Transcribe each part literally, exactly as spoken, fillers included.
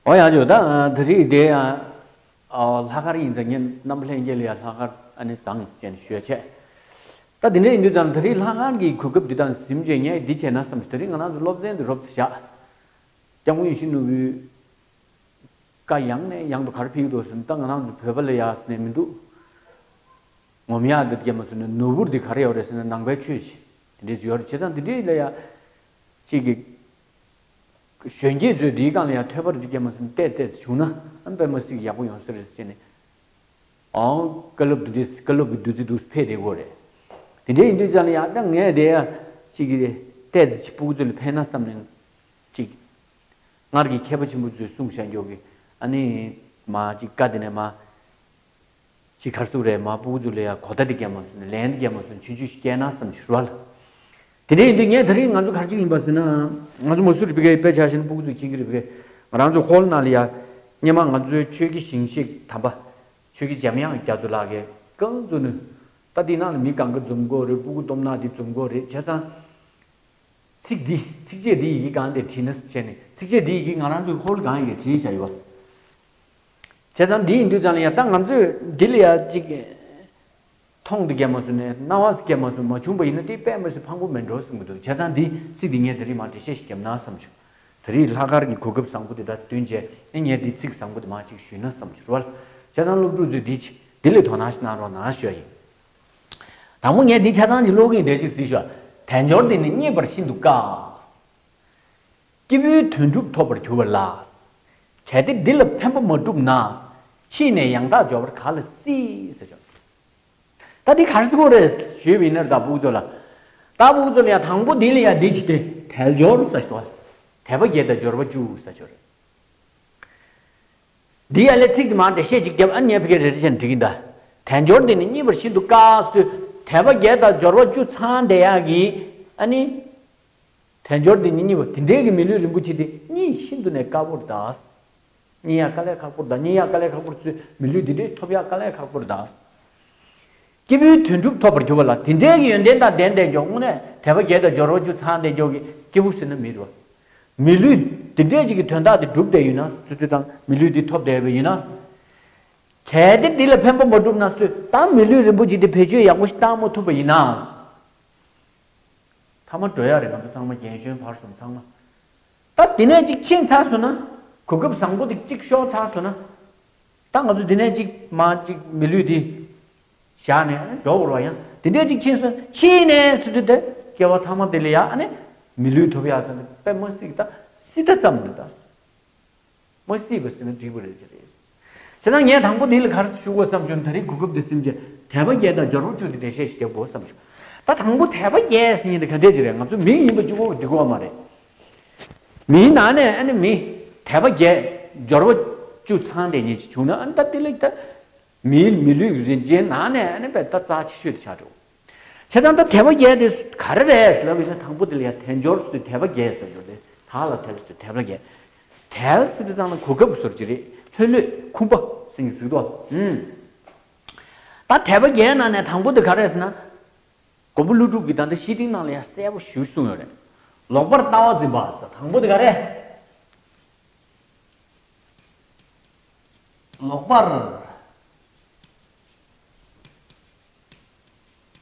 ཨོ་ཡ་ཇོ། ད་ད་རེས་དེ་ཡང་ཨ་ལྷག་དཀར་ཡིན་ཙང་ངས་རྣམ་པ་ལྷན་རྒྱས་ལ་ཡང་ལྷག་དཀར་ཨ་ནི་བཟང་ཟེར་ནས་ཞུ་ཡ་བྱས། ད་དེ་འདྲ་ཡིན་དུས་ཙང་ད་རེས་ལྷག་དཀར་གྱི་གོ་སྐབས་འདི་དང་ཟིན་བྱས་ངས་འདི་བྱས་ན་བསམ་ཞིག་ད་རེས་ང་རང་ཚོ་སློབ་ཚན་འདི་རོབ་ཙམ་བཞག། སྐྱབས་མགོན་ཡིད་བཞིན་ནོར་བུའི་བཀའ་ཡང་ནས་ཡང་དུ་ག་རེ་ཕེབས་ཀྱི་འདུག་ཟེར་ན། ད་ང་རང་ཚོ་བོད་པ་ལ་ཡ་ཟེར་ནས་མི་འདུག། ངོམ་ཡག་འདི་སྐྱེས་མ་སོང་ན་ནོར་བུར་འདི་ག་རེ་ཡོད་རེད་ཟེར་ན་ནང་པའི་ཆོས་ཅིག་དེ་འདྲས་ཡོད་རེད། བྱས་ཙང་འདི་འདྲས་ལ་ཡ་གཅིག་གི་གཞོན་སྐྱེས་ཚོས་འདིའི་སྒང་ལ་ཡ་ཐོས་པ་འདི་སྐྱེས་མ་སོང་ན་བལྟས་བལྟས་བྱུང་ན་ཨ་དཔེ་མ་སྲིད་ཡག་པོ་ཡོང་ས་རེད་ཟེར་ནས། ཨང་། བཀའ་སློབ་འདི་འདྲས་བཀའ་སློབ་ཀྱི་བདུད་རྩི་འདུག་ཕེབས་བསྡད་ཀྱི་ཡོད་རེད། དེ་འདྲས་ཡིན་དུས་ཙང་ལ་ཡ་ད་ངས་དེ་ཡ་གཅིག་གི་བལྟས་ཚེ་ཅིག་སྤུ་གུ་ཚོ་ལ་ཕན་ན་བསམ་ནས་གཅིག་སྔར་གྱི་མཁས་པ་ཆེན་པོ་ཚོས་གསུངས་བཞག་མགྱོགས་ཀྱི་ཨ་ནི་མ་གཅིག་བཀའ་དེ་ནས་མ། ཅིག་གར་སུ་རེད་མ་སྤུ་གུ་ཚོ་ལ་ཡ་གོ་བརྡ་དེ་སྐྱེལ་མ་སོང་ནས་ལན་དེ་སྐྱེལ་མ་སོང་ཆུང་ཆུང་ཞིག་སྐྱེལ་ན་བསམ་ཞིག་རོལ། དེ་འདྲ་ཡིན་དུས་ངས་ད་རིང་ང་ཚོ་ག་རེ་ཅིག་ཡིན་པ་ཟེར་ན། ང་ཚོ་མ་སུ་རི་པི་ཀའི་དཔེ་ཆ་བཞག་ན་སྤུ་གུ་ཚོས་མཁྱེན་གྱི་རེད་པས། ང་རང་ཚོ་ཧོལ་ནང་ལ་ཡ་སྔོན་མ་ང་ཚོའི་ཆོས་ཀྱི་ཞིང་གཤེགས་དམ་པ་ཆོས་ཀྱི་འཇམ་དབྱངས་རྒྱ་མཚོ་ལགས་ཀྱིས་རྐང་བཙུགས་ནས་ད་འདི་ནང་ལ་མི་གང་ག་འཛོམས་དགོས་རེད། སྤུ་གུ་སྟོབས་ནག་དེ་འཛོམས་དགོས་རེད། བྱས་ཙང་ཚིག་འདི་ཚིགས་བཅད་འདི་ཡི་གེ་གང་དེ་བྲིས་ན་བྱས་ནས་ཚིགས་བཅད་འདི་ཡི་གེ་ང་རང་ཚོའི་ཧོལ་གང་ཡི་གེ་བྲིས་བཞག་ཡོད། བྱས་ཙང་འདི་ཡིན་དུས་ཙང་ལ་ཡ་ད་ང་ཚོས་འདི་ལ་ཡ་ཅིག་མཐོང་དུ་སྐྱེལ་མ་སོང་ནས་རྣ་བ་སྐྱེལ་མ་སོང་མ་བྱུང་པ་ཡིན་ན་དེ་དཔེ་མ་སྲིད་ཕངས་པོ་མེད་འགྲོ་བསམ་གྱི་འདུག། བྱས་ཙང་འདི་ཚིག་འདི་ངས་དེ་རིང་མར་འགྲེལ་བཤད་ཞིག་བརྒྱབ་ན་བསམ་བྱུང་། དེ་རིང་ལྷག་དཀར་གྱི་གོ་སྐབས་བཟང་པོ་དེ་དག་བསྟུན་བྱས་ནས་ངས་འདི་ཚིག་བཟང་པོ་དེ་མར་ཅིག་ཞུས་ན་བསམ་བྱུང་རོལ། བྱས་ཙང་སློབ་ཕྲུག་ཚོས་འདི་ཅི་འདི་ལས་དོ་སྣང་ཞིག་གནང་རོགས་གནང་ཞུ་ཡ་ཡིན། དང་པོ་ངས་འདི་ཆ་ཚང་ཅིག་ཀློག་གི་ཡིན། དེ་ཞིག་གཟིགས་ཤོག། དལ་འབྱོར་འདི་ནི་རྙེད་པར་ཤིན་ཏུ་དཀའ། སྐྱེས་བུའི་དོན་གྲུབ་ཐོབ་པར་གྱུར་པ་ལ། གལ་ཏེ་འདི་ལ་ཕན་པ་མ་བསྒྲུབས་ན། ཕྱིས་ནས་ཡང་དག་འབྱོར་པར་ག་ལ་སྲིད། ཟེར་ཞོག། ད་འདི་ག་རེ་ཟེར་དགོས་རེད་ཞུས་པ་ཡིན་ན། ད་སྤུ་གུ་ཚོ་ལ། ད་སྤུ་གུ་ཚོ་ལ་ཡང་དང་པོ་འདི་ལ་ཡང་འདི་ཅི་སྟེ་དལ་འབྱོར་ཟེར་ཞོག། དད་པ་བརྒྱད་དང་འབྱོར་པ་བཅུ་ཟེར་ཞོག་རེད། འདི་ཡ་ལས་ཚིག་དེ་མར་འགྲེལ་བཤད་ཅིག་བརྒྱབ། ཨ་ནི་ངས་ཕ་གིར་རེ་རེ་བྱས་ནས་འབྲི་གིན་ད། དལ་འབྱོར་འདི་ནི་རྙེད་པར་ཤིན་ཏུ་དཀའ་ཟེར་དུས་དད་པ་བརྒྱད་དང་འབྱོར་པ་བཅུ་ཚང་བསྡད་ཡག་གི་ཨ་ནི། དལ་འབྱོར་འདི་ནི་རྙེད་པ་དེ་འདྲའི་གི་མི་ལུས་རིན་པོ་ཆེ་དེ་རྙེད་ཤིན་ཏུ་ནས་དཀའ་པོར་གདའ། རྙེད་ཡག་དཀའ་ལས་ཁག་པོར་གདའ། རྙེད་ཡག་དཀའ་ལས་ཁག་པོར་ཚུད། མི་ལུས་འདི་འདྲའི་ཐོབ་ཡག་དཀའ་ལས་ཁག་པོར་གདའ། སྐྱེས་བུའི་དོན་གྲུབ་ཐོབ་པར་གྱུར་པ་ལ། དེ་འདྲའི་གི་ཡོན་ཏན་དང་ལྡན་ལྡན་མགྱོགས་དངོས་གནས་དད་པ་བརྒྱད་དང་འབྱོར་པ་བཅུ་ཚང་ལྡན་མགྱོགས་ཀྱི་སྐྱེས་བུ་ཟེར་ན་མི་རུ། མི་ལུས་དེ་འདྲའི་ཅིག་གི་དོན་དག་དེ་སྒྲུབ་བསྡད་ཡོད་ན་ཟེར་དུས་དང་མི་ལུས་འདི་ཐོབ་བསྡད་པ་ཡིན་ན། གལ་ཏེ་འདི་ལ་ཕན་པ་མ་བསྒྲུབས་ན་ཟེར་དུས་ད་མི་ལུས་རིན་པོ་ཆེ་འདི་བེད་སྤྱོད་ཡག་པོ་ཞིག་བཏང་མ་ཐུབ་པ་ཡིན་ན། མཐའ་མ་འགྲོ་ཡག་རེད། ང་ཚོ་ཚང་མ་རྒན་གཞོན་བར་གསུམ་ཚང་མ། ད་འདི་ནས་ཅིག་ཕྱིན་ཚར་སོང་ན། གོ་སྐབས་བཟང་པོ་འདི་ཅིག་ཤོར་ཚར་སོང་ན། ད་ང་ཚོ་འདི་ནས་ཅིག་མ་ཅིག་མི་ལུས་འདི་བཞག་ནས་འགྲོ་དགོས་རེད་པ། ཡང་འདི་འདྲས་ཅིག་ཕྱིན་སོང་ཕྱིན་ནས་ཟེར་དུས་དེ་སྐྱེ་བ་ཐ་མ་དེ་ལ་ཡ་ཨ་ནི་མི་ལུས་ཐོབ་ཡག་ཟེར་ནས་དཔེ་མ་སྲིད་ད་སྲིད་ད་ཙམ་འདི་ད། མ་སྲིད་པ་ཟེར་ན་འགྲིག་པ་རེད་ཅེས་རེད། བྱས་ཙང་ངས་དང་པོ་འདི་ལ་ག་རེ་ཞུ་དགོས་བསམ་བྱུང་། ད་རེས་གོ་སྐབས་འདི་ཟིན་བྱས་དད་པ་བརྒྱད་དང་འབྱོར་པ་བཅུ་འདི་འགྲེལ་བཤད་ཞིག་རྒྱབ་དགོས་བསམ་བྱུང་། ད་དང་པོ་དད་པ་བརྒྱད་ཟེར་མཁན་འདི་ག་འདྲས་ཅིག་རེད། ང་ཚོ་མི་ཡིན་པ་གཅིག་པོ་འགྲིག་གི་ཡོད་མ་རེད། མིའི་ནང་ནས་ཨ་ནི་མི་དད་པ་བརྒྱད་འབྱོར་པ་བཅུ་ཚང་བསྡད་མཁན་ཅིག་བྱུང་ན། ཨ་ནི་ད་དེ་ལ་ད་མིའི་མི་ལུས་རིན་ཆེན་ནང་ནས་ཨ་ནི་དཔེ་ད་རྩ་ཆེ་ཤོས་དེ་ཆགས་འགྲོ། བྱས་ཙང་ད་དད་པ་བརྒྱད་དེ་ག་རེ་རེད་ཟེར་ལབ་ཡིན་ན། དང་པོ་དེ་ལ་ཡ་དལ་འབྱོར་ཟེར་དུས་དད་པ་བརྒྱད་ཟེར་འགྲོ་དེ། དལ་ལ་དལ་ཟེར་དུས་དལ་བ་བརྒྱད། དལ་ཟེར་དུས་ཙང་ལ་གོ་སྐབས་ཟེར་གྱི་རེད། ལྷོད་ལྷོད་ཁུམ་པ་ཟེར་གྱི་ཟེར་དོ། ཨུམ། ད་དད་པ་བརྒྱད་ནང་ནས་དང་པོ་དེ་ག་རེ་རེད་ཟེར་ན། མགོན་པོ་ཀླུ་སྒྲུབ་ཀྱིས་ད་ལྟ་བཤེས་སྤྲིང་ནང་ལ་ཡ་གསལ་པོ་ཞེ་པོ་གསུངས་ཡོད་རེད། ལོག་པར་ལྟ་བ་འཛིན་པ་ཟེར། དང་པོ་དེ་ག་རེ། ལོག་པར།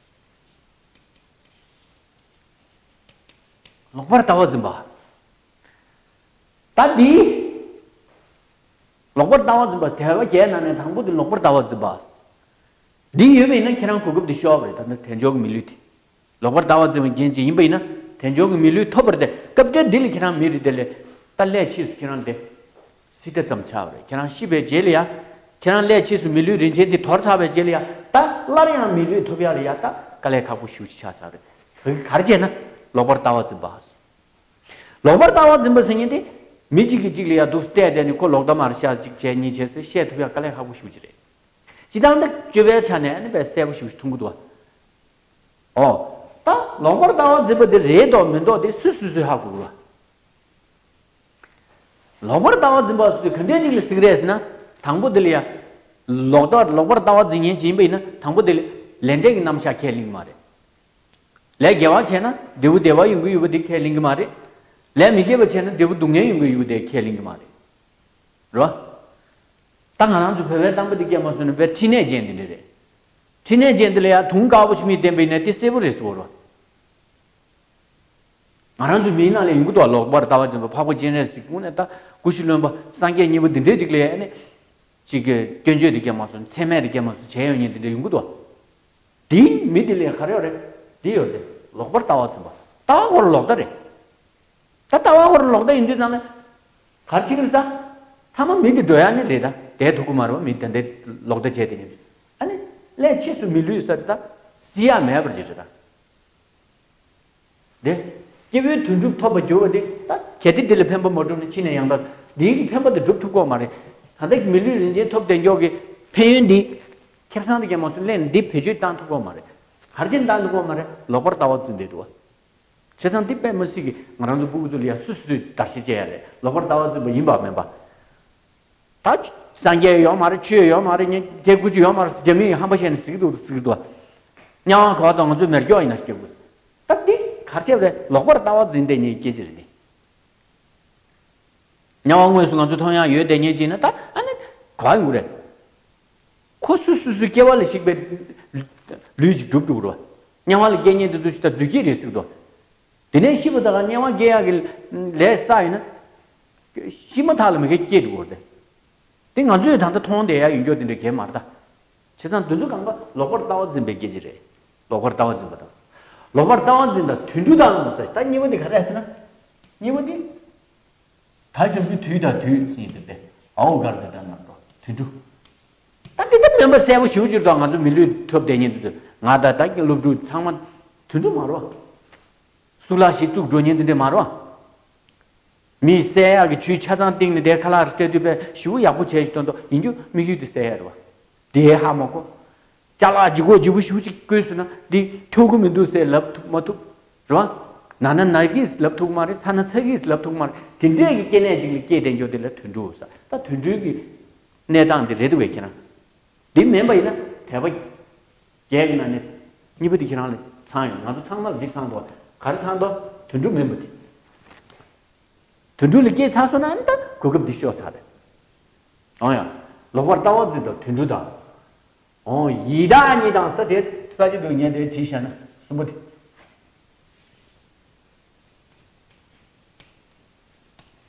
ལོག་པར་ལྟ་བ་འཛིན་པ། ད་འདི། ལོག་པར་ལྟ་བ་འཛིན་པ་དལ་བ་བརྒྱད་ནང་ནས་དང་པོ་དེ་ལོག་པར་ལྟ་བ་འཛིན་པ། འདི་ཡོད་པ་ཡིན་ན་ཁྱེད་རང་གོ་སྐབས་འདི་ཤོར་བ་རེད། ད་ནི་དལ་འབྱོར་གྱི་མི་ལུས་དེ། ལོག་པར་ལྟ་བ་འཛིན་པའི་རྐྱེན་གྱིས་ཡིན་པ་ཡིན་ན་དལ་འབྱོར་གྱི་མི་ལུས་ཐོབ་པ་རེད་དེ། སྐབས་འདིར་འདི་ལ་ཁྱེད་རང་མི་རེད་དེ་ལས། ད་སླད་ཕྱིས་སུ་ཁྱེད་རང་དེ་སྲིད་མཐའ་ཙམ་ཆགས་པ་རེད། ཁྱེད་རང་ཤི་བའི་རྗེས་ལ་ཡ། ཁྱེད་རང་སླད་ཕྱིས་སུ་མི་ལུས་རིན་ཆེན་འདི་དོར་ཚར་བའི་རྗེས་ལ་ཡ། ད་སླར་ཡང་མི་ལུས་ཐོབ་ཡག་ལ་ཡ་ད་དཀའ་ལས་ཁག་པོ་ཞེ་པོ་ཅིག་ཆགས་ཚར་རེད། ག་རེ་བྱས་ན་ལོག་པར་ལྟ་བ་འཛིན་པ། ལོག་པར་ལྟ་བ་འཛིན་པ་ཟེར་མཁན་དེ། མི་གཅིག་གིས་གཅིག་ལ་ཡ་འདུག་སེ་བལྟས་བསྡད་ནས་ཁོ་ལོག་ལྟ་མར་ཤ་གཅིག་བྱས་གཉིས་བྱས་ཟེར་བཤད་ཐུབ་ཡག་དཀའ་ལས་ཁག་པོ་ཞེ་པོ་ཅིག་རེད། སྤྱིར་བཏང་ད་སྤྱོད་པའི་ཆ་ནས་ཨ་ནི་དཔེ་གསལ་པོ་ཞེ་པོ་ཅིག་མཐོང་གི་འདུག་བ། ཨོ། ད་ལོག་པར་ལྟ་བ་འཛིན་པ་འདི་རེད་འདུག་མི་འདུག་དེ་སུས་སུས་སུས་ཧ་གོ་གི་རེད། ལོག་པར་ལྟ་བ་འཛིན་པ་ཟེར་དུས་ག་འདྲས་ཅིག་ལ་ཟེར་གི་རེད་ཟེར་ན། དང་པོ་འདི་ལ་ཡ། ལོག་ལྟ་ལོག་པར་ལྟ་བ་འཛིན་མཁན་ཅིག་ཡིན་པ་ཡིན་ན་དང་པོ་འདི་ལ་ལས་འབྲས་ཀྱི་རྣམ་གཞག་ཁས་ལེན་གི་མ་རེད། ལས་དགེ་བ་བྱས་ན་འབྲས་བུ་བདེ་བ་ཡོང་གི་ཡོད་པ་དེ་ཁས་ལེན་གི་མ་རེད། ལས་མི་དགེ་བ་བྱས་ན་འབྲས་བུ་སྡུག་བསྔལ་ཡོང་གི་ཡོད་པ་དེ་ཁས་ལེན་གི་མ་རེད། རེད་བ། ད་ང་རང་ཚོ་བོད་པའི་གཏམ་དཔེ་འདི་སྐད་མ་སོང་ན་བོད་ཕྲིན་ལས་ཅན་འདི་འདྲ་རེད། ཕྲིན་ལས་ཅན་འདི་ལ་ཡང་དུང་དཀར་པོ་ཞིག་མིག་བསྟན་པ་ཡིན་ན་དེ་གསལ་པོ་རེད་ཟེར་བ་རེད་བ། ང་རང་ཚོའི་མིའི་ནང་ལ་ཡོང་གི་འདུག་བ། ལོག་པར་ལྟ་བ་འཛིན་པ། འཕགས་པ་སྤྱན་རས་གཟིགས། དངོས་གནས་ད་སྐུ་བཞི་རློན་པ་སངས་རྒྱས་གཉིས་པོ་འདི་འདྲའི་ཅིག་ལ་ཡང་ནི་ཅིག་གི་སྐྱོན་བརྗོད་འདི་སྐད་མ་སོང་། མཚན་སྨད་འདི་སྐད་མ་སོང་བྱས་ཡོང་མཁན་འདི་འདྲ་ཡོང་གི་འདུག་བ། དེའི་མི་དེ་ལ་ག་རེ་ཡོད་རེད། དེ་ཡོད་རེད། ལོག་པར་ལྟ་བ་འཛིན་པ། ལྟ་བ་ཁོ་རང་ལོག་ལྟ་རེད། ད་ལྟ་བ་ཁོ་རང་ལོག་ལྟ་ཡིན་དུས་ཙང་ནས་ག་རེ་བྱེད་ཀྱི་རེད་ཟེར། མཐའ་མ་མི་དེ་འགྲོ་ཡ་ནི་རེད། ད་བསྡད་ཐུབ་ཀྱི་མ་རེད་བ། མི་དེ་འདྲའི་ལོག་ལྟ་བྱས་དེ་ནི། ཨ་ནི་སླད་ཕྱིས་སུ་མི་ལུས་ས་དེ་ད་གཟིགས་ཡ་མེད་པར་བྱེད་རེད་ད། དེ། སྐྱེས་བུའི་དོན་སྒྲུབ་ཐོབ་པར་འགྱུར་བ་དེ་ད་གལ་ཏེ་འདི་ལ་ཕན་པ་མ་བསྒྲུབས་ན་ཕྱི་ནས་ཡང་དག་འདིའི་ཕན་པ་དེ་སྒྲུབ་ཐུབ་ཀྱི་མ་རེད། ད་ལྟ་མི་ལུས་རིན་ཆེན་ཐོབ་བསྡད་མགྱོགས་ཀྱི་ཕན་ཡོན་འདི་ཁེ་བཟང་དེ་སྐད་མ་སོང་། སླད་འདི་བེད་སྤྱོད་བཏང་ཐུབ་ཀྱི་མ་རེད། ག་རེ་བྱས་ནས་བཏང་ཐུབ་ཀྱི་མ་རེད། ལོག་པར་ལྟ་བ་འཛིན་བསྡད་འདུག་བ། བྱས་ཙང་འདི་དཔེ་མི་སྲིད་ཀྱི་ང་རང་ཚོ་སྤུ་གུ་ཚོ་ལ་ཡ་སུ་སུས་བརྡར་ཤ་བཅད་ཡ་རེད། ལོག་པར་ལྟ་བ་འཛིན་པ་ཡིན་པ་མིན་པ། ད་སངས་རྒྱས་ཡོད་མ་རེད། ཆོས་ཡོད་མ་རེད། ངས་སྐྱེ་དགུ་ཅིག་ཡོད་མ་རེད། རྒྱ་མིས་ཧམ་པ་བཤད་ནས་ཟེར་གྱི་འདུག་ཟེར་གྱི་འདུག་དམྱལ་བ་གོ་དང་ང་ཚོའི་མེ་སྒྱོགས་ཡིན་ན་སྐྱེ་དགུ། ད་འདི་ག་རེ་བྱས་རེད། ལོག་པར་ལྟ་བ་འཛིན་བསྡད་མཁན་གྱི་སྐད་ཆ་རེད་འདི། དམྱལ་བ་དངོས་སུ་ང་ཚོ་མཐོང་ཡག་ཡོད་བསྡད་མཁན་ཅིག་ཡིན་ན་ད་ཨ་ནི་ག་ཡོང་གི་རེད། ཁོ་སུ་སུ་སུའི་སྐྱེ་བ་ལ་གཞིགས་པའི་ལུས་ཅིག་གྲུབ་འགྲོ་གི་རེད་བ། དམྱལ་བ་ལ་སྐྱེ་མཁན་དེ་ཚོ་ཞིག་ད་རྫུས་སྐྱེས་རེད་ཟེར་གྱི་འདུག་དེ་ནས་ཤི་བ་དང་དམྱལ་བ་སྐྱེ་ཡག་གི་ལས་བསགས་ཡིན་ན། ཤི་མ་ཐག་ལ་མི་ཁའི་སྐྱེས་འགྲོ་གི་རེད། དེ་ང་ཚོས་ད་ལྟ་མཐོང་བསྡད་ཡག་ཡོད་མགྱོགས་དེ་འདྲ་གས་མ་རེད་ད། བྱས་ཙང་དེ་ཚོ་གང་ག་ལོག་པར་ལྟ་བ་འཛིན་པའི་སྐད་ཆ་རེད། ལོག་པར་ལྟ་བ་འཛིན་པ་དང་། ལོག་པར་ལྟ་བ་འཛིན་དང་དུད་འགྲོ་དང་ཟེར། ད་གཉིས་པོ་དེ་ག་རེ་ཟེར་ན། གཉིས་པོ་དེ། ད་བྱམས་ཆུ་དུས་དང་དུས་ཟེར་ཡིན་དུས་ཏེ། ཨའོ་གར་དེ་ལྟར་ན་འགྲོ་དུད་འགྲོ། ད་འདི་ལྟར་མིན་པ་གསལ་པོ་ཞེ་པོ་ཅིག་རེད་དོ། ང་ཚོ་མི་ལུས་ཐོབ་བསྡད་མཁན་དེ་ཚོ་ང་དང་ད་ཀྱི་སློབ་ཕྲུག་ཚང་མ་དུད་འགྲོ་མ་རེད་བ། གཙུག་ལག་ཞིག་བཙུགས་འགྲོ་མཁན་དེ་འདྲ་མ་རེད་བ། མི་བསད་ཡག་གི་ཆུའི་ཆ་ཚང་བཏིང་ནས་དེ་ཁ་ལག་སྤྲད་དུས་དཔེ་ཞེ་པོ་ཡག་པོ་བྱས་ཤིག་སྟོན་ཏོ་ཡིན་རྒྱུ་དམིགས་ཡུལ་དེ་བསད་ཡག་རེད་བ། དེ་ཧ་མ་གོ། ཅ་ལག་ལྗིད་ཁོག་ལྗིད་པོ་ཞེ་པོ་ཅིག་བསྐོས་སོང་ན་འདི་ཐུབ་ཀྱི་མི་འདུག་ཟེར་ལབ་ཐུབ་མ་ཐུབ། རེད་བ། ན་ན་ན་གིས་ལབ་ཐུབ་ཀྱི་མ་རེད། ཚ་ན་ཚ་གིས་ལབ་ཐུབ་ཀྱི་མ་རེད། དེ་འདྲས་ཀྱི་སྐྱེ་གནས་ཅིག་ལ་སྐྱེས་བསྡད་མགྱོགས་དེ་ལ་དུད་འགྲོ་ཟེར། ད་དུད་འགྲོའི་གི་གནས་སྟངས་འདི་རེད་འདུག་གས་ཁྱེད་རང་། འདི་མིན་པ་ཡིན་ན་དད་པ་བརྒྱད་ཀྱི་ནང་ནས་གཉིས་པ་དེ་ཁྱེད་རང་ལ་ཚང་ཡོང་། ང་ཚོ་ཚང་མ་ལ་འདི་ཚང་འདུག་ག་རེ་ཚང་འདུག་དུད་འགྲོ་མིན་པ་དེ། དུད་འགྲོ་ལ་སྐྱེས་ཚར་སོང་ན་ཨ་ནི་ད་གོ་སྐབས་འདི་ཤོར་ཚར་རེད། འོ་ཡ། ལོག་པར་ལྟ་བ་འཛིན་དང་དུད་འགྲོ་དང་། འོ་ཡི་དྭགས་གཉིས་དང་ཟེར་དེ་ས་ཆ་འདུག་ངས་དེ་བྲིས་བཞག་ན་གསུམ་པོ་དེ།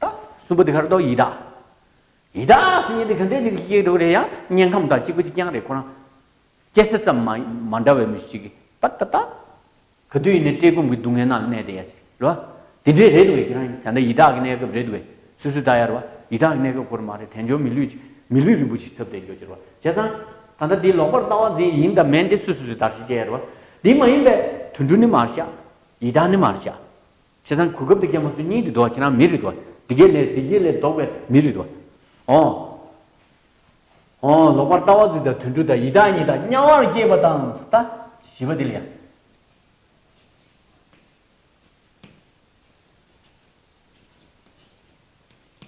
ད་གསུམ་པོ་དེ་ག་རེ་འདུག་ཡི་དྭགས། ཡི་དྭགས་ཟེར་མཁན་དེ་ག་འདྲས་ཅིག་སྐྱེས་འགྲོ་གི་རེད་ཡ། དམྱལ་ཁམས་དང་གཅིག་པ་གཅིག་རྐྱང་རེད་ཁོ་རང་། སྐྱེ་ས་ཙམ་མ་མ་འདྲ་བའི་མི་ཞིག་གིས་ད་ད་ད། ག་དུས་ཡིན་ནའི་བཀྲེས་སྐོམ་གྱི་སྡུག་བསྔལ་ནང་ལ་གནས་བསྡད་ཡ་ཅིག་རེད་བ། དེ་འདྲས་རེད་འདུག་གས་ཁྱེད་རང་ད་ལྟ་ཡི་དྭགས་ཀྱི་གནས་སྐབས་རེད་འདུག་གས་སོ་སོས་ལྟ་ཡ་རེད་བ། ཡི་དྭགས་ཀྱི་གནས་སྐབས་ཁོ་རང་མ་རེད། དལ་འབྱོར་མི་ལུས་ཅིག་མི་ལུས་རིན་པོ་ཆེ་ཐོབ་བསྡད་ཡོད་ཀྱི་རེད་བ། བྱས་ཙང་། ད་ལྟ་འདི་ལོག་པར་ལྟ་བ་འཛིན་ཡིན་དང་མིན་དེ་སོ་སོ་སོས་བརྡར་ཤ་བཅད་ཡ་རེད་བ། འདི་མ་ཡིན་པའི་དུད་འགྲོ་ནི་མ་རེད་ཤག་ཡི་དྭགས་ནི་མ་རེད་ཤག་བྱས་ཙང་གོ་སྐབས་དེ་སྐྱེས་མ་སོང་གཉིས་དེ་འདུག་བ། ཁྱེད་རང་མི་རེད་འདུག་བ། དེ་གའི་ལས་དེ་གའི་ལས་ལྡོག་པའི་མི་རེད་འདུག་བ། ཨོ། ཨོ་ལོག་པར་ལྟ་བ་འཛིན་དང་དུད་འགྲོ་དང་ཡི་དྭགས་གཉིས་དང་དམྱལ་བར་སྐྱེས་པ་དང་ཟེར་ད། བཞི་པ་དེ་ལ་ཡ།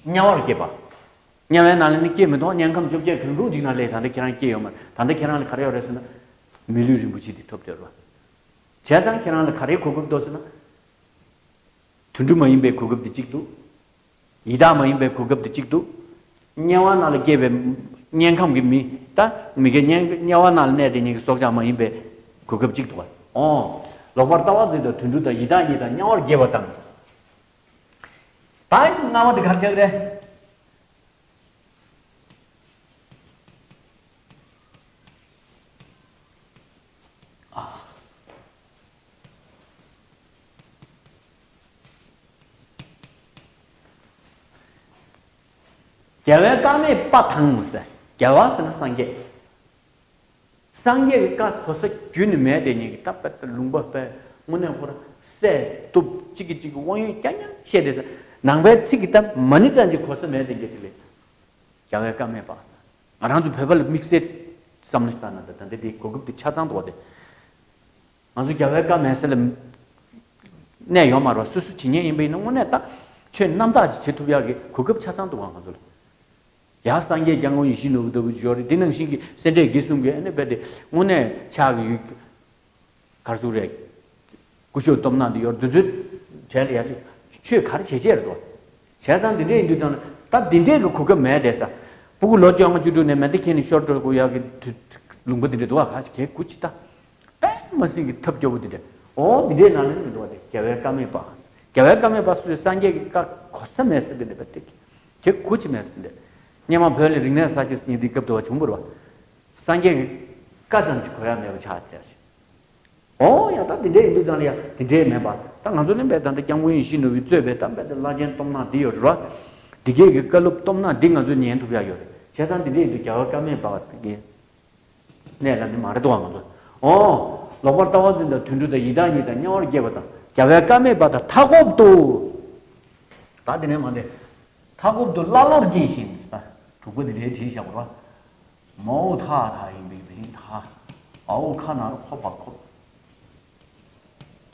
དམྱལ་བར་སྐྱེས་པ། དམྱལ་བའི་ནང་ལ་ནི་སྐྱེས་མི་ཐུབ། དམྱལ་ཁམས་བཅོ་བརྒྱད་གང་རུང་ཅིག་ནང་ལས་ད་ལྟ་ཁྱེད་རང་སྐྱེས་ཡོད་མ་རེད། ད་ལྟ་ཁྱེད་རང་ལ་ག་རེ་ཡོད་རེད་ཟེར་ན། མི་ལུས་རིན་པོ་ཆེ་དེ་ཐོབ་བསྡད་ཡོད་རེད་བ། བྱས་ཙང་ཁྱེད་རང་ལ་ག་རེའི་གོ་སྐབས་འདུག་ཟེར་ན། དུད་འགྲོ་མ་ཡིན་པའི་གོ་སྐབས་དེ་གཅིག་འདུག་ཡི་དྭགས་མ་ཡིན་པའི་གོ་སྐབས་དེ་གཅིག་འདུག་དམྱལ་བ་ནང་ལ་སྐྱེས་པའི་དམྱལ་ཁམས་ཀྱི་མི་ད་མི་དགེ་དམྱལ་དམྱལ་བ་ནང་ལ་གནས་བསྡད་མཁན་གྱི་སྲོག་ཆགས་མ་ཡིན་པའི་གོ་སྐབས་གཅིག་འདུག་བ། ཨོ། ལོག་པར་ལྟ་བ་འཛིན་དང་དུད་འགྲོ་དང་ཡི་དྭགས་གཉིས་དང་དམྱལ་བར་སྐྱེས་པ་དང་། ད་ལྔ་པ་དེ་ག་རེ་ཆགས་རེད། ཨ། རྒྱལ་བའི་བཀའ་མེད་པ་དང་ཟེར། རྒྱལ་བ་ཟེར་ན་སངས་རྒྱས། སངས་རྒྱས་ཀྱི་བཀའ་གོ་ས་རྒྱུན་ནས་མེད་དེ་ཉིད་ཀྱི་ད་པད་ལུང་པ་པས་དངོས་གནས་ཁོ་རང་བསད་གཏུབ་གཅིག་གིས་གཅིག་གི་དབང་ཡོད་རྐྱང་རྐྱང་བཤད་དེ་ཟེར། ནང་པའི་ཚིག་གི་ད་མ་ཎི་ཙམ་གྱི་གོ་ས་མེད་དེ་ཉིད་དེ་ལས། རྒྱལ་བའི་བཀའ་མེད་པ་ཟེར། ང་རང་ཚོ་བོད་པ་ལ་དམིགས་བསལ་བསམ་བློ་ཞིག་བཏང་ན་ད་ད་འདི་འདི་གོ་སྐབས་དེ་ཆ་ཚང་འདུག་བ་དེ། ང་ཚོ་རྒྱལ་བའི་བཀའ་མེད་ས་ལ་གནས་ཡོད་མ་རེད་བ། སོ་སོ་བྱེད་མཁན་ཡིན་པ་ཡིན་ན་དངོས་གནས་ད་ཆོས་རྣམ་དག་ཅིག་བྱེད་ཐུབ་ཡག་གི་གོ་སྐབས་ཆ་ཚང་འདུག་བ་ང་ཚོ་ལ། ཡང་སངས་རྒྱས་སྐྱབས་མགོན་ཡིད་བཞིན་ནོར་བུ་ལྟ་བུ་ཅིག་ཡོད་རེད། འདི་ནང་བཞིན་གྱི་སེ་འབྲས་དགེ་གསུམ་གྱི་ཨ་ནི་རྦད་དེ་དངོས་གནས་ཕྱག་གི་ཡུལ་གར་ཟུག་རེད། སྐུ་ཞབས་སྟོབས་ནག་འདི་ཡོད་རེད། འདི་ཚོའི་གྲས་ལ་ཡ་ཅིག་ཆོས་ག་རེ་བྱེད་བྱེད་རེད་དོ། བྱས་ཙང་འདི་འདྲས་ཡིན་དུས་ཙང་ནས་ ད་འདི་འདྲས་ཀྱི་གོ་སྐབས་མེད་དེ་ས། སྤུ་གུ་ལོ་བཅོ་ལྔ་བཅུ་དྲུག་ནས་མེ་མདའ་ཁྱེར་ནས་ཤོར་འགྲོ་དགོས་ཡག་གི་དུས་ལུང་པ་འདི་འདྲས་འདུག་བ། ཁ་ཅིག་གས་གུ་ཅི་ད། དཔེ་མ་སྲིད་ཀྱི་ཐབས་སྐྱོ་བོ་འདི་འདྲས། འོ་འདི་འདྲས་ནང་ལ་མི་འདུག་བ། དེ་རྒྱལ་བའི་བཀའ་མེད་པ། རྒྱལ་བའི་བཀའ་མེད་པ་སུ་སངས་རྒྱས་ཀྱི་བཀའ་གོ་ས་མེད་ས་འདི་འདྲས་པ་དེ། གས་གུ་ཅི་མེད་ས་འདི་འདྲས། སྔོན་མ་བོད་ལ་རིག་གནས་གསར་བརྗེ་ཟེར་མཁན་འདི་སྐབས་དུ་བ་བྱུང་བ་རེད་བ། སངས་རྒྱས་ཀྱི་བཀའ་ཙམ་ཅིག་གོ་ཡ་མེད་པ་ཆགས་བསྡད་ཤག། འོ་ཡ། ད་དེ་འདྲས་ཡིན་དུས་ཙང་ལ་ཡ་དེ་འདྲས་མེད་པ། ད་ང་ཚོ་ནི་དཔེ་ད་ལྟ་སྐྱབས་མགོན་ཡིད་བཞིན་ནོར་བུས་གཙོས་པའི་ད་དཔེ་ད་བླ་ཆེན་སྟོབས་ན་འདི་ཡོད་རེད་བ། འདི་གས་ཀྱི་བཀའ་སློབ་སྟོབས་ན་འདི་ང་ཚོས་ཉན་ཐུབ་ཡ་ཡོད་རེད། བྱས་ཙང་དེ་འདྲས་ཡིན་དུས་རྒྱལ་བ་བཀའ་མེད་པ་གི་གནས་ལ་ནི་མ་རེད་དོ་ང་ཚོ། འོ། ལོག་པར་ལྟ་བ་འཛིན་དང་དུད་འགྲོ་དང་ཡི་དྭགས་གཉིས་དང་དམྱལ་བར་སྐྱེས་པ་དང་རྒྱལ་བའི་བཀའ་མེད་པ་དང་མཐའ་འཁོབ་ཏུ། ད་དེ་ནས་མ་འདས། མཐའ་འཁོབ་ཏུ་ཀླ་ཀློར་སྐྱེས་ཤིང་། ད་དྲུག་པ་འདི་འདྲའི་བྲིས་བཞག་པ་རེད་བ། མའོ་ཐ་ཐ་ཡིན་པའི་མིང་། ཐ། འའོ་ཁ་ན་རོ་ཁོ་པ་ཁོབ།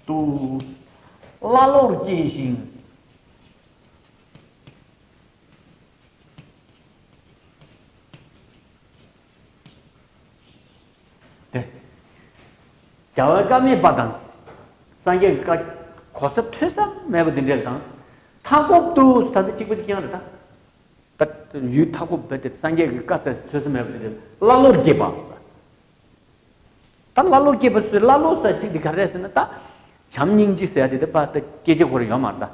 ཏུ། ཀླ་ཀློར་སྐྱེས་ཤིང་། དེ། རྒྱལ་བའི་བཀའ་མེད་པ་དང་། སངས་རྒྱས་ཀྱི་བཀའ་གོ་ས་ཐོས་ས་མེད་པ་འདི་འདྲ་དང་། མཐའ་འཁོབ་ཏུ་ད་ལྟ་གཅིག་པ་གཅིག་རྐྱང་རེད་ད། ད་ཡུལ་མཐའ་འཁོབ་བས་ཏེ་སངས་རྒྱས་ཀྱི་བཀའ་སྩལ་ཐོས་ས་མེད་པ་དེ་འདྲ་ཀླ་ཀློར་སྐྱེས་པ་ཟེར། ད་ཀླ་ཀློར་སྐྱེས་པ་ཟེར། ཀླ་ཀློ་ཟེར་ཚིག་འདི་ག་རེ་ཟེར་ན། ད་བྱམས་སྙིང་རྗེ་ཟེར་དེ་ད་ཕར་ད་སྐད་ཆ་ཁོ་རང་ཡོད་མ་རེད་ད།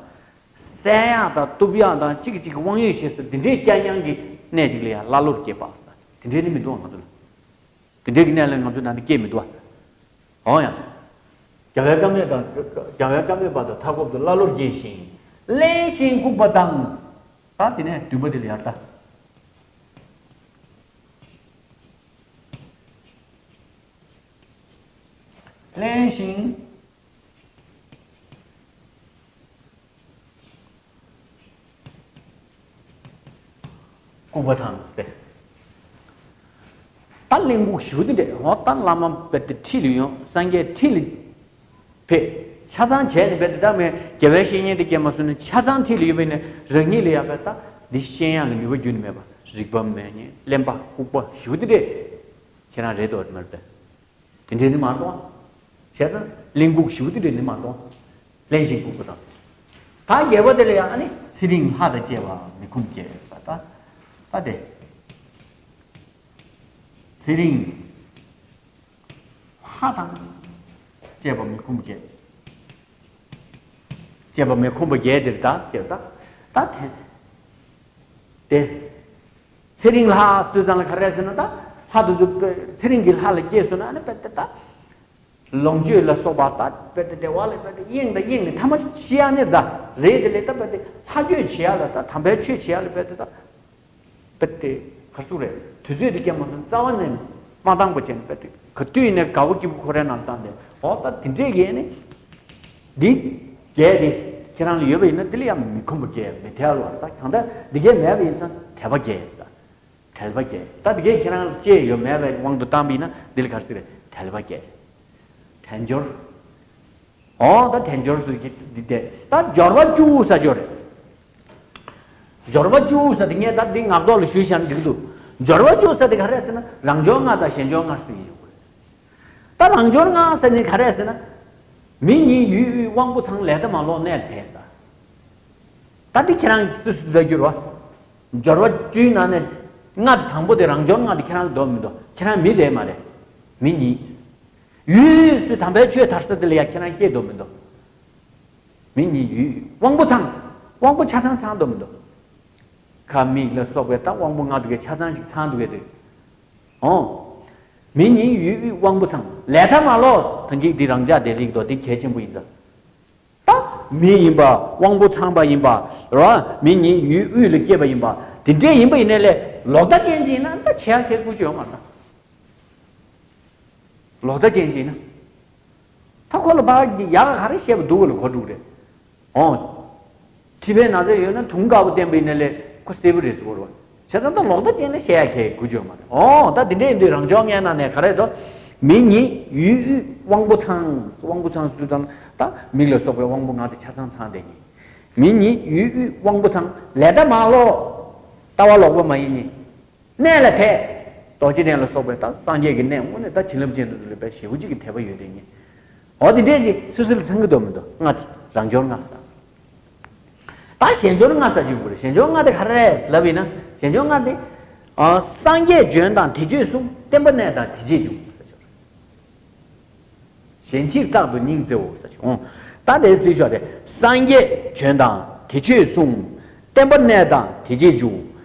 བསད་ཡག་དང་གཏུབ་ཡག་དང་གཅིག་གིས་གཅིག་གི་དབང་ཡོད་བྱེད་ས་འདི་འདྲའི་སྐྱ་རྐྱང་གི་གནས་གཅིག་ལ་ཡང་ཀླ་ཀློར་སྐྱེས་པ་ཟེར། དེ་འདྲའི་ནི་མི་འདུག་ང་ཚོ་ལ། དེ་འདྲའི་གི་གནས་ལ་ང་ཚོ་ནང་དུ་སྐྱེས་མི་འདུག་བ། འོ་ཡང་། རྒྱལ་བའི་བཀའ་མེད་དང་། རྒྱལ་བའི་བཀའ་མེད་པ་དང་མཐའ་འཁོབ་ཏུ་ཀླ་ཀློར་སྐྱེས་ཤིང་། གླེན་ཞིང་ལྐུགས་པ་དང་། ད་དེ་ནས་བདུན་པ་དེ་ལ་ཡར་ལྟ། གླེན་ཞིང་ལྐུགས་པ་དང་ཟེར། ད་གླེན་ལྐུགས་ཞེ་པོ་དེ་འདྲས། འོ་ད་བླ་མ་དཔེ་དེ་ཁྲིད་ལ་ཡོང་། སངས་རྒྱས་ཁྲིད་ལ་ཕེབས། ཆ་ཚང་བྱས་ནས་དཔེ་དེ་ད་མེད། དགེ་བའི་བཤེས་གཉེན་དེ་སྐྱེས་མ་སོང་ནས་ཆ་ཚང་ཁྲིད་ལ་ཡོད་པས་ནས་རང་ཉིད་ལ་ཡག་པས་ད་འདི་ཤེས་ཡག་ལ་ནུས་པ་རྒྱུན་ནས་མེད་པ། རིག་པ་མེད་ཉེན་གླེན་པ་ལྐུགས་པ་ཞེ་པོ་དེ་འདྲས་ཁྱེད་རང་རེད་དོ་མ་རེད་པས། དེ་འདྲས་ནི་མ་གཏོང་། བྱས་ཙང་གླེན་ལྐུགས་ཞེ་པོ་དེ་འདྲས་ནི་མ་གཏོང་། གླེན་ཞིང་ལྐུགས་པ་དང་། ད་བརྒྱད་པ་དེ་ལ་ཡང་ཨ་ནི་ཚེ་རིང་ལྷ་དང་བཅས་པ་མི་ཁོམ་བརྒྱད་ཟེར། ད་ད་དེ། ཚེ་རིང་ལྷ་དང་བཅས་པ་མི་ཁོམ་བརྒྱད། བཅས་པ་མི་ཁོམ་པ་བརྒྱད་དེར་ད་ཟེར། ད་ད་དེ། དེ། ཚེ་རིང་ལྷ་ཟེར་དུས་ཙམ་ལ་ག་རེ་ཟེར་ན། ད་ལྷ་དེ་ཚོ་ཚེ་རིང་གི་ལྷ་ལ་སྐྱེས་སོང་ན་ཨ་ནི་དཔེ་དེ་ད། ལོངས་སྤྱོད་ལ་སོགས་པ་ད་དཔེ་དེ་བདེ་བ་ལ་དཔེ་དེ་གཡེང་དང་གཡེང་ནས་ཐ་མ་ཤི་ཡ་ནི་ད་རེད། དེ་ལས་ད་དཔེ་དེ་ལྷ་ཆོས་བྱེད་ཡ་ལ། ད་དམ་པའི་ཆོས་བྱེད་ཡ་ལ་དཔེ་དེ་ད། དཔེ་དེ་ག་རེ་ཟེར་རེད། དུས་ཚོད་དེ་སྐྱེལ་མ་སོང་རྩ་བ་ནས་མ་བཏང་པ་བྱས་ནས་དཔེ་དེ་ག་དུས་ཡིན་ནའི་དགའ་བོ་སྐྱིད་པོ་ཁོ་རའི་ནང་བཏང་སྟེ། འོ་ད་དེ་འདྲས་ཀྱི་ནི། འདི་བརྒྱད་དེ་ཁྱེད་རང་ལ་ཡོད་པ་ཡིན་ན་དེ་ལ་ཡང་མི་ཁོམ་པ་བརྒྱད་མི་ཐལ་བ། ད་གང་ལྟར་འདི་གས་མེད་པ་ཡིན་ཙང་དད་པ་བརྒྱད་ཟེར། དད་པ་བརྒྱད། ད་འདི་གས་ཁྱེད་རང་ལ་ཅི་ཡོད་མེད་པའི་དབང་དུ་བཏང་པ་ཡིན་ན་འདི་ལ་ག་རེ་ཟེར་རེད། དད་པ་བརྒྱད། དལ་འབྱོར། འོ་ད་དལ་འབྱོར་ཟེར་གྱི་འདི་དེ། ད་འབྱོར་པ་བཅུ་ཟེར་ཅིག་ཡོད་རེད། འབྱོར་པ་བཅུ་ཟེར་དེ་ངས་ད་འདི་ངག་ཐོག་ལ་ཞུས་བཞག་ན་འགྲིག་འདུག་འབྱོར་པ་བཅུ་ཟེར་དེ་ག་རེ་ཟེར་ན་རང་འབྱོར་ལྔ་དང་གཞན་འབྱོར་ལྔ་ཟེར་གྱི་ཡོད་རེད། ད་རང་འབྱོར་ལྔ་ཟེར་ནི་ག་རེ་ཟེར་ན། མི་ཉིད་ཡུལ་དབུས་དབང་པོ་ཚང་། ལས་མཐའ་མ་ལོག་གནས་ལ་དད་ཟེར། ད་འདི་ཁྱེད་རང་སུ་སུ་ལ་འགྱུར་བ། འབྱོར་པ་བཅུའི་ནང་ནས་ལྔ་དེ་དང་པོ་དེ་རང་འབྱོར་ལྔ་དེ་ཁྱེད་རང་ལ་འདོད་མི་འདོད། ཁྱེད་རང་མི་རེད་མ་རེད། མི་ཉིད། ཡུལ་དབུས་སུ་དམ་པའི་ཆོས་དར་ས་དེ་ལ་ཡང་ཁྱེད་རང་སྐྱེ་འདོད་མི་འདོད། མི་ཉིད་ཡུལ་དབུས་དབང་པོ་ཚང་། དབང་པོ་ཆ་ཚང་ཚང་འདོད་མི་འདོད། ཁ་མིག་ལ་སོགས་པའི་ད་དབང་པོ་ལྔ་དེ་གའི་ཆ་ཚང་ཞིག་ཚང་འདུག་གས་དེ། འོ། མི་ཉིད་ཡུལ་དབུས་དབང་པོ་ཚང་། ལས་མཐའ་མ་ལོག་ད་གིན་འདི་རང་འཇགས་བདེ་ལེགས་འདུག་འདི་གལ་ཆེན་པོ་ཡིན་ཙང་། ད་མི་ཡིན་པ། དབང་པོ་ཚང་པ་ཡིན་པ། ར། མི་ཉིད་ཡུལ་དབུས་ལ་སྐྱེས་པ་ཡིན་པ། དེ་འདྲས་ཡིན་པ་ཡིན་ནའི་ལས་ལོག་ལྟ་ཅན་ཅིག་ཡིན་ན་ད་བྱེད་ཡ་གལ་ཁུར་ཅིག་ཡོད་མ་རེད་ད། ལོག་ལྟ་ཅན་ཅིག་ཡིན་ན། ད་ཁོ་ལ་ཕར་ཡག་ག་རེ་བཤད་པ་འདུག་ག་ལ་གོ་འགྲོ་གི་རེད། འོ། མཁྲིས་པའི་ན་ཚ་ཡོད་ན་དུང་དཀར་པོ་བསྟེན་པ་ཡིན་ནའི་ལས་ཁོ་སེར་པོ་རེད་ཟེར་གོ་རེད་བ། བྱས་ཙང་ད་ལོག་ལྟ་ཅན་ལ་བཤད་ཡ་གལ་དགོས་ཀྱི་ཡོད་མ་རེད། འོ་ད་དེ་འདྲ་ཡིན་དུས་རང་འབྱོར་ལྔའི་ནང་ནས་ག་རེ་འདུག་མི་ཉིད་ཡུལ་དབུས་དབང་པོ་ཚང་། དབང་པོ་ཚང་ཟེར་དུས་ཙམ་ད་མིག་ལ་སོགས་པའི་དབང་པོ་ལྔ་དེ་ཆ་ཚང་ཚང་བསྡད་ཉིན། མི་ཉིད་ཡུལ་དབུས་དབང་པོ་ཚང་། ལས་མཐའ་མ་ལོག་ལྟ་བ་ལོག་པ་མ་ཡིན་ཉིན། གནས་ལ་དད། རྡོ་རྗེ་གདན་ལ་སོགས་པའི་ད་སངས་རྒྱས་ཀྱི་གནས་དངོས་གནས་ད་བྱིན་རླབས་ཅན་དུ་ལུས་པའི་ཞེ་པོ་ཅིག་གི་དད་པ་ཡོད་དེ་ཉིད། འོ་དེ་འདྲས་ཅིག་སུ་སུ་ལ་ཚང་གི་འདུག་མི་འདུག་ལྔ་དེ་རང་འབྱོར་ལྔ་ཟེར། ད་གཞན་འབྱོར་ལྔ་ཟེར་རྒྱུ་ཡོད་རེད། གཞན་འབྱོར་ལྔ་དེ་ག་རེ་རེད་ལབ་ཡིན་ན། གཞན་འབྱོར་ལྔ་དེ། ཨ། སངས་རྒྱས་བྱོན་དང་དེ་ཆོས་གསུངས། བསྟན་པ་གནས་དང་དེ་རྗེས་འཇུག་ཟེར་ཆོག་རེད། གཞན་ཕྱིར་རྟག་ཏུ་སྙིང་བརྩེའོ་ཟེར་ཆོག་འོང་། ད་དེའི་ཚིག་ཤོག་དེ། སངས་རྒྱས་བྱོན་དང་དེ་ཆོས་གསུངས། བསྟན་པ་གནས་དང་དེ་རྗེས་འཇུག་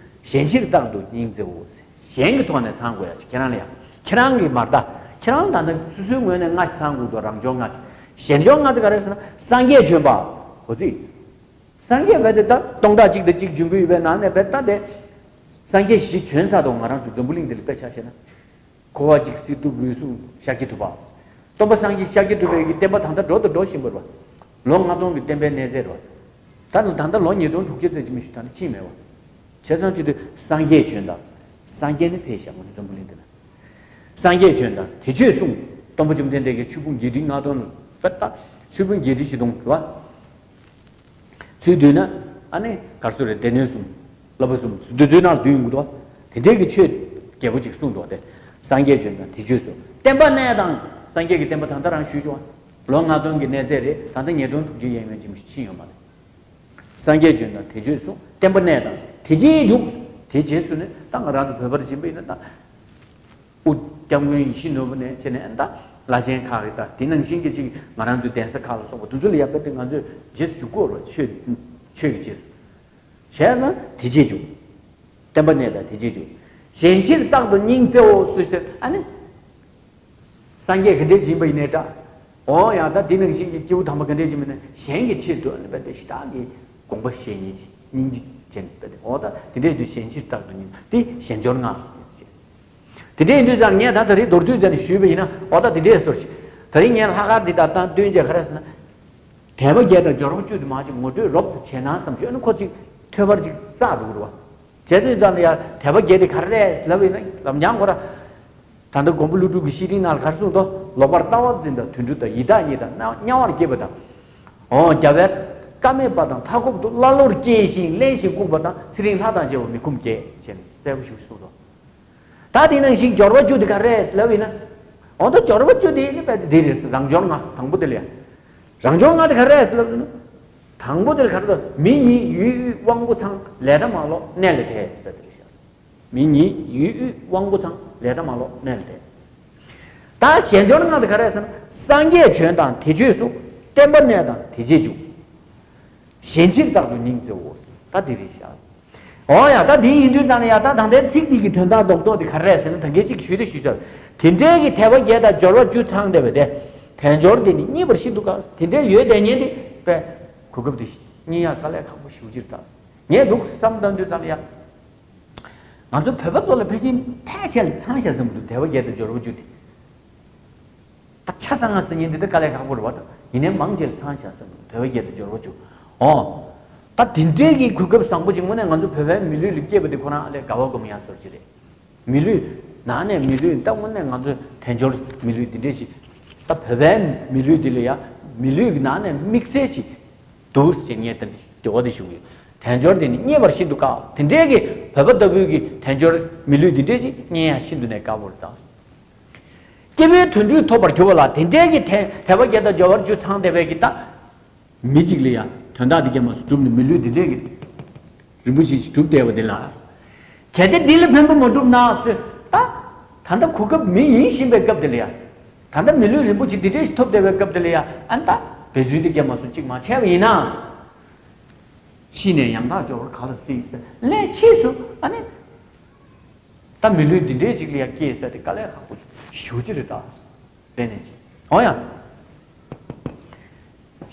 གཞན་ཕྱིར་རྟག་ཏུ་སྙིང་བརྩེའོ་ཟེར། གཞན་གྱི་ཐོག་ནས་ཚང་དགོས་ཡ་ཅིག་ཁྱེད་རང་ལ་ཡ། ཁྱེད་རང་གིས་མ་རེད་ད། ཁྱེད་རང་ལ་ད་ནི་སོ་སོའི་ངོས་ནས་ལྔ་ཞིག་ཚང་དགོས་འདུག་རང་འབྱོར་ལྔ་ཅིག་གཞན་འབྱོར་ལྔ་དེ་ག་རེ་ཟེར་ན། སངས་རྒྱས་བྱོན་པ། འོ་ཙི། སངས་རྒྱས་བས་དེ་ལྟར་སྟོང་ཕྲག་གཅིག་དང་གཅིག་འབྱོན་གྱི་ཡོད་པའི་ནང་ནས་བས་ད་དེ། སངས་རྒྱས་བཞི་བྱོན་ཚར་དུས་ང་རང་ཚོ་འཛམ་བུ་གླིང་འདི་ལ་དཔེ་ཆ་བཞག་ན། འཁོར་བ་འཇིག་སྲིད་སྡུག་འོད་སྲུང་ཤཱཀྱ་ཐུབ་པ། སྟོན་པ་སངས་རྒྱས་ཤཱཀྱ་ཐུབ་པའི་གི་བསྟན་པ་ད་ལྟ་འགྲོ་དང་འགྲོ་བཞིན་པ་རེད་བ། ལོ་ལྔ་སྟོང་གི་བསྟན་པའི་གནས་ཚད་རེད་བ། ད་ལ་ད་ལྟ་ལོ་ཉིས་སྟོང་དྲུག་བརྒྱ་ཙམ་ཅིག་མི་ཞིག་ད་ནི་ཕྱིན་མེད་བ། བྱས་ཙང་བྱེད་དུས་སངས་རྒྱས་བྱོན་དང་། སངས་རྒྱས་ནི་ཕེབས་ཤག་ང་ཚོ་འཛམ་བུ་གླིང་འདི་ན། སངས་རྒྱས་བྱོན་དང་དེ་ཆོས་གསུངས། སྟོན་པ་བཅོམ་ལྡན་འདས་ཀྱིས་ཆོས་ཕུང་བརྒྱད་ཁྲི་ལྔ་སྟོང་ལ་ད་ཆོས་ཕུང་བརྒྱད་ཁྲི་བཞི་སྟོང་རེད་བ། ཚུལ་བསྡུས་ན། ཨ་ནི་གར་སོ་རེ་སྡེ་སྣོད་གསུམ། བསླབ་པ་གསུམ་འདི་ཚོའི་ནང་བསྡུས་ཡོང་གི་འདུག་དེ་འདྲའི་གི་ཆོས་རྒྱས་པོ་ཅིག་གསུངས་འདུག་སྟེ། སངས་རྒྱས་བྱོན་དང་དེ་ཆོས་གསུངས། བསྟན་པ་གནས་དང་། སངས་རྒྱས་ཀྱི་བསྟན་པ་ད་ལྟ་རང་ཞུས་བྱུང་བ། ལོ་ལྔ་སྟོང་གི་གནས་ཚད་རེད། ད་ལྟ་ཉིས་སྟོང་དྲུག་བརྒྱ་ཡན་ཡོད་ཅིག་མི་ཕྱིན་ཡོད་མ་རེད། སངས་རྒྱས་བྱོན་དང་དེ་ཆོས་གསུངས། བསྟན་པ་གནས་དང་དེ་རྗེས་འཇུག་དེ་རྗེས་སུ་ནི་ད་ང་རང་ཚོ་བོད་པར་ཕྱིན་པ་ཡིན་ན་ད། དབུ་སྐྱབས་མགོན་ཡིད་བཞིན་ནོར་བུ་ནས་བྱས་ནས་ཨ་ད་བླ་ཆེན་ཁག་གི་ད་དེ་ནང་བཞིན་གྱི་ཅིག་ང་རང་ཚོའི་གདན་ས་ཁག་ལ་སོགས་པ་དེ་ཚོ་ལ་ཡར་ཕེབས་ཏེ་ང་ཚོས་རྗེས་སུ་འཇུག་དགོས་རེད། ཆོས་ཆོས་ཀྱི་རྗེས་སུ། བྱས་ཙང་དེ་རྗེས་འཇུག་བསྟན་པ་གནས་དང་དེ་རྗེས་འཇུག་གཞན་ཕྱིར་རྟག་ཏུ་སྙིང་བརྩེའོ་སུ་ཟེར་ཨ་ནི། སངས་རྒྱས་ག་འདྲས་ཡིན་པ་ཡིན་ནའི་འདྲ། འོ་ཡང་ད་འདི་ནང་བཞིན་གྱི་སྐྱེས་བུ་དམ་པ་ག་འདྲས་ཡིན་པ་ཡིན་ན་གཞན་གྱི་ཆེད་དུ་ཨ་ནི་རྦད་དེ་ཞེ་དྲག་གི་དགོངས་པ་བཞེས་མཁན་ཅིག་སྙིང་རྗེ་ཅན་རྦད་དེ། འོ་ད་དེ་འདྲས་དུས་གཞན་ཕྱིར་རྟག་ཏུ་སྙིང་དེ་གཞན་འབྱོར་ལྔ་ཟེར་ཅིག་དེ་འདྲས་ཡིན་དུས་ཙང་ངས་ད་ད་རེས་མདོར་བསྡུས་མཛད་ནས་ཞུས་པ་ཡིན་ན། འོ་ད་དེ་འདྲས་ཟེར་ཞིག་ད་རེས་ངས་ལྷག་དཀར་འདི་དང་ད་བསྟུན་བྱས་ག་རེ་ཟེར་ན། དད་པ་བརྒྱད་དང་འབྱོར་པ་བཅུ་དེ་མ་ཅིག་ངོ་སྤྲོད་རོབ་ཙམ་བྱས་ན་བསམ་ཞུས་ནས་ཁོ་ཅིག་ཐོས་པར་ཅིག་བསགས་འགྲོ་གི་རེད་བ། བྱས་དུས་ཙང་ལ་ཡ་དད་པ་བརྒྱད་དེ་ག་རེ་རེད་ལབ་ཡིན་ན་ལམ་སྦྱང་ཁོ་ར། ད་ལྟ་མགོན་པོ་ཀླུ་སྒྲུབ་ཀྱི་བཤེས་སྤྲིང་ནང་ལ་ག་རེ་གསུངས་འདུག་ལོག་པར་ལྟ་བ་འཛིན་དང་དུད་འགྲོ་དང་ཡི་དྭགས་གཉིས་དང་དམྱལ་བར་སྐྱེས་པ་དང་། འོ་རྒྱལ་བའི་བཀའ་མེད་པ་དང་མཐའ་འཁོབ་ཏུ་ཀླ་ཀློར་སྐྱེས་ཤིང་གླེན་ཞིང་ལྐུགས་པ་དང་ཚེ་རིང་ལྷ་དང་བཅས་པ་མི་ཁོམ་བརྒྱད་ཟེར་ནས་གསལ་པོ་ཞིག་གསུངས་འདུག་ད་དེ་ནང་བཞིན་འབྱོར་བ་བཅུ་དེ་ག་རེ་རེད་ལབ་ཡིན་ན། འོ་ད་འབྱོར་བ་བཅུ་དེ་ནི་རྦད་དེ་འདི་རེད་ཟེར། རང་འབྱོར་ལྔ་དང་པོ་དེ་ལ་ཡ། རང་འབྱོར་ལྔ་དེ་ག་རེ་རེད་ལབ་ན། དང་པོ་དེ་ལ་ག་རེ་ལབ། མི་ཉིད་ཡུལ་དབུས་དབང་པོ་ཚང་། ལས་མཐའ་མ་ལོག་གནས་ལ་དེ་ཟེར་དེ་རེད་ཤག་མི་ཉིད་ཡུལ་དབུས་དབང་པོ་ཚང་། ལས་མཐའ་མ་ལོག་གནས་ལ་དེ། ད་གཞན་འབྱོར་ལྔ་དེ་ག་རེ་རེད་ཟེར་ན། སངས་རྒྱས་བྱོན་དང་དེ་ཆོས་གསུངས། བསྟན་པ་གནས་དང་དེ་རྗེས་འཇུག་གཞན་ཕྱིར་རྟག་ཏུ་སྙིང་བརྩེའོ། ད་འདི་རེད་ཤག་འོ་ཡ་ད་འདི་ཡིན་དུས་ཙང་ནས་ཡ་ད་ད་ལྟའི་ཚིག་འདི་གི་དོན་དག་རྡོག་རྡོག་འདི་ག་རེ་རེད་ཟེར་ན་ད་གིན་གཅིག་ཞུས་དེ་ཞུས་ཚར། དེ་འདྲའི་གི་དད་པ་བརྒྱད་དང་འབྱོར་བ་བཅུ་ཚང་བསྡད་པ་དེ། དལ་འབྱོར་འདི་ནི་རྙེད་པར་ཤིན་ཏུ་དཀའ། དེ་འདྲའི་ཡོད་བསྡད་མཁན་དེ་དཔེ་གོ་སྐབས་འདི་རྙེད་ཡ་དཀའ་ལས་ཁག་པོ་ཞེ་པོ་ཅིག་རེད་ད། ངས་འདུག་བསམ་བཏང་དུས་ཙང་ནས་ཡ། ང་ཚོ་བོད་པ་ཚོ་ལ་ཕལ་ཆེར་ཕལ་ཆེར་ལ་ཚང་ཤག་བསམ་གྱི་འདུག་དད་པ་བརྒྱད་དང་འབྱོར་བ་བཅུ་དེ། ད་ཆ་ཚང་ང་ཟེར་མཁན་འདི་འདྲ་དཀའ་ལས་ཁག་པོ་རེད་བ། ད་ཡིན་ནའི་མང་ཆེ་ལ་ཚང་ཤག་བསམ་གྱི་འདུག་དལ་བ་བརྒྱད་དང་འབྱོར་བ་བཅུ། འོ། ད་དེ་འདྲའི་གི་གོ་སྐབས་བཟང་པོ་ཅིག་དངོས་གནས་ང་ཚོ་བོད་པའི་མི་ལུས་ལ་སྐྱེས་པ་དེ་ཁོ་རང་ཨ་ལས་དགའ་བ་སྒོམ་ཡག་བཟོ་ཅིག་རེད། མི་ལུས་ནང་ནས་མི་ལུས་ད་དངོས་གནས་ང་ཚོ་དལ་འབྱོར་མི་ལུས་འདི་འདྲས་ཅིག་ད་བོད་པའི་མི་ལུས་འདི་ལ་ཡ་མི་ལུས་ཀྱི་ནང་ནས་དམིགས་བསལ་ཅིག་འདུག་ཟེར་ངས་ད་འདི་འོ་དེ་ཞུ་གི་ཡོད། དལ་འབྱོར་འདི་ནི་རྙེད་པར་ཤིན་ཏུ་དཀའ། དེ་འདྲའི་གི་བོད་པ་ལྟ་བུའི་གི་དལ་འབྱོར་མི་ལུས་འདི་འདྲས་ཅིག་རྙེད་ཡག་ཤིན་ཏུ་ནས་དཀའ་བོ་རེད་ད། སྐྱེས་བུའི་དོན་སྒྲུབ་ཐོབ་པར་གྱུར་པ་ལ་དེ་འདྲའི་གི་དལ་དལ་བ་བརྒྱད་དང་འབྱོར་བ་བཅུ་ཚང་བསྡད་པའི་གི་ད། མི་གཅིག་ལ་ཡང་དོན་དག་འདི་ག་མ་སུ་གྲུབ་ནས་མི་ལུས་འདི་འདྲའི་གི་རིན་པོ་ཆེ་ཞིག་གྲུབ་བསྡད་པ་འདི་ལ། གལ་ཏེ་འདི་ལ་ཕན་པ་མ་བསྒྲུབས་ན་ཟེར་ད། ད་ལྟ་གོ་སྐབས་མི་ཡིན་བཞིན་པའི་སྐབས་འདི་ལ་ཡང་། ད་ལྟ་མི་ལུས་རིན་པོ་ཆེ་འདི་འདྲའི་ཞིག་ཐོབ་བསྡད་པའི་སྐབས་འདི་ལ་ཡང་ཨ་ནི་ད་འབད་བརྩོན་འདི་ག་མ་སུ་གཅིག་མ་བྱས་པ་ཡིན་ན། ཕྱིས་ནས་ཡང་དག་འབྱོར་བར་ག་ལ་སྲིད་ཟེར་ལས་ཕྱིས་སུ་ཨ་ནི། ད་མི་ལུས་འདི་འདྲའི་ཅིག་ལ་ཡང་སྐྱེས་ཟེར་དེ་དཀའ་ལས་ཁག་པོ་ཞེ་པོ་ཅིག་རེད་ད། དེ་ནས་ཅིག་འོ་ཡང་།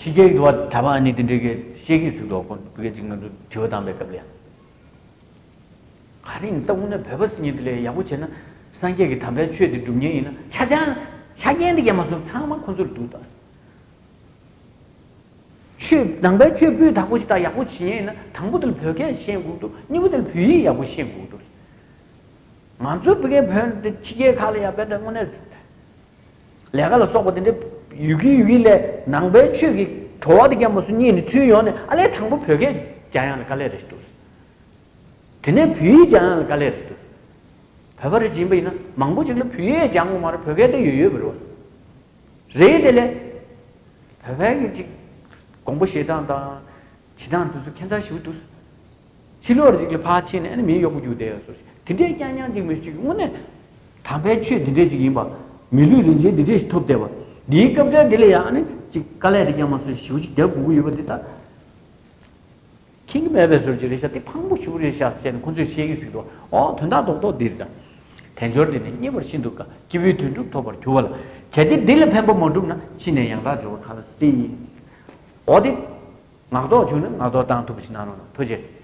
ཕྱི་རྒྱལ་གྱི་འདུལ་བ་གྲྭ་པ་ཨ་ནི་དེ་འདྲའི་གི་བཤད་ཀྱི་ཚིག་འདུག་ཁོ་བོད་སྐད་ཅིག་ང་ཚོ་དྲི་བ་བཏང་པའི་སྐབས་ལ་ཡང་། ག་རེ་ཡིན་ད་དངོས་གནས་བོད་པ་ཟེར་མཁན་དེ་ལས་ཡག་པོ་བྱས་ན་སངས་རྒྱས་ཀྱི་དམ་པའི་ཆོས་དེ་སྒྲུབ་མཁན་ཡིན་ན་ཆ་ཆ་ཆ་རྐྱེན་དེ་ག་མ་སོང་ཚང་མ་ཁོ་ཚོར་འདུག་ད། ཆོས་ནང་པའི་ཆོས་སྤུས་དག་པོ་ཞིག་དང་ཡག་པོ་བྱེད་ཡས་ཡིན་ན་དང་པོ་དེ་ལ་བོད་སྐད་ཤེས་དགོས་འདུག་གཉིས་པ་དེ་ལ་བོད་ཡིག་ཡག་པོ་ཤེས་དགོས་འདུག་ང་ཚོ་བོད་སྐད་བོད་འདི་ཕྱི་རྒྱལ་ཁག་ལ་ཡང་བོད་འདི་དངོས་གནས་ལས་ཀ་ལ་སོགས་པ་དེ་འདྲའི་ཡུལ་གྱི་ཡུལ་གྱི་ལས་ནང་པའི་ཆོས་ཀྱི་བྲོ་བ་དེ་ག་མ་སུ་རྙེད་ནས་ཚུར་ཡོང་ནས་ཨ་ལས་དང་པོ་བོད་སྐད་སྦྱང་ཡག་ལ་དཀའ་ལས་རེད་འདུག་དེ་ནས་བོད་ཡིག་སྦྱང་ཡག་ལ་དཀའ་ལས་རེད་འདུག་བོད་པ་རེ་བྱིན་པ་ཡིན་ན་མང་པོ་ཅིག་ལ་བོད་ཡིག་སྦྱང་དགོས་མ་རེད། བོད་སྐད་དེ་ཡོད་ཡོད་པ་རེད། རེད་དེ་ལས། བོད་པའི་གི་ཅིག་དགོངས་པ་བཞེས་སྟངས་དང་ བྱེད་སྟངས་དེ་ཚོ་ཁྱད་མཚར་ཞེ་པོ་འདུག་ཕྱི་ལོགས་ཅིག་ལ་ཕར་ཕྱིན་ནས་ཨ་ནི་མི་གཡོག་པོ་རྒྱུག་བསྡད་ཡོད་བཟོ་ཞིག་དེ་འདྲའི་རྐྱང་རྐྱང་ཅིག་མི་ཞིག་དངོས་གནས་དམ་པའི་ཆོས་འདི་འདྲས་ཅིག་ཡིན་པ། མི་ལུས་རིན་ཆེན་འདི་འདྲས་ཤིག་ཐོབ་བསྡད་པ། འདིའི་སྐབས་འཕྲལ་འདི་ལ་ཡང་ཨ་ནི་ཅིག་དཀའ་ལས་རེ་རྐྱང་མ་བཟོ་ཞེ་པོ་ཅིག་རྒྱག་དགོས་ཀྱི་ཡོད་པ་འདི་ལྟ། མཁྱེན་གྱི་མེད་པའི་བཟོ་ཅིག་རེད་ཤག་དེ་ཕངས་པོ་ཞེ་པོ་རེད་ཤག་ཟེར་ནས་ཁོང་ཚོས་བཤད་ཀྱི་ཟིག་འདུག་ཨོ་དོན་དག་རྡོག་རྡོག་འདི་རེད་ད། དལ་འབྱོར་འདི་ནི་རྙེད་པར་ཤིན་ཏུ་དཀའ། སྐྱེས་བུའི་དོན་སྒྲུབ་ཐོབ་པར་འགྱུར་བ་ལ། གལ་ཏེ་འདི་ལ་ཕན་པ་མ་བསྒྲུབས་ན། ཕྱིས་ནས་ཡང་དག་འབྱོར་བ་ག་ལ་སྲིད། ཨོ་དེ། ངག་ཐོག་བྱུང་ན་ངག་ཐོག་བཏང་ཐུབ་པ་ཞིག་གནང་རོགས་གནང་། ཐུགས་རྗེ་ཆེ།